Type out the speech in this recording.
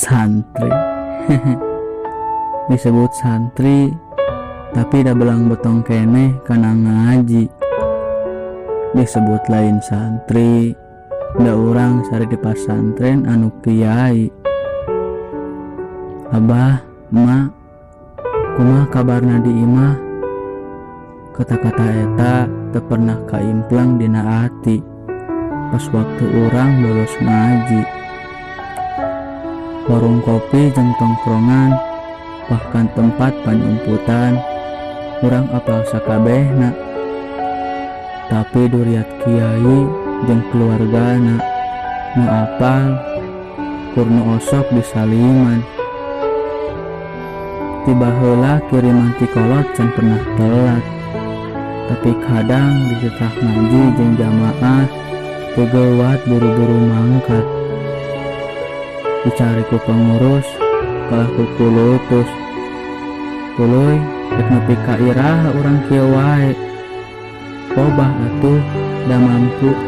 Santri. Disebut santri, tapi da belang betong keneh kana ngaji. Disebut lain santri, da urang sare di pasantren anu kiai. Abah, Emak, kumaha kabarna di imah? Kata-kata eta teu pernah kaimpleng dina ati pas waktu urang bolos ngaji. Warung kopi jeung tongkrongan, bahkan tempat panyumputan, urang apal sakabehna. Tapi duriat kiai jeung keluargana nu apal kur nu osok disaliman. Ti baheula kiriman ti kolot can pernah telat. Tapi kadang dititah ngaji jeung jamaah teu geuwat buru-buru mangkat. Dicari ku pengurus kalah ku kulutus. Tuluy rek nepi ka iraha urang kieu wae. Robah atuh da mampu.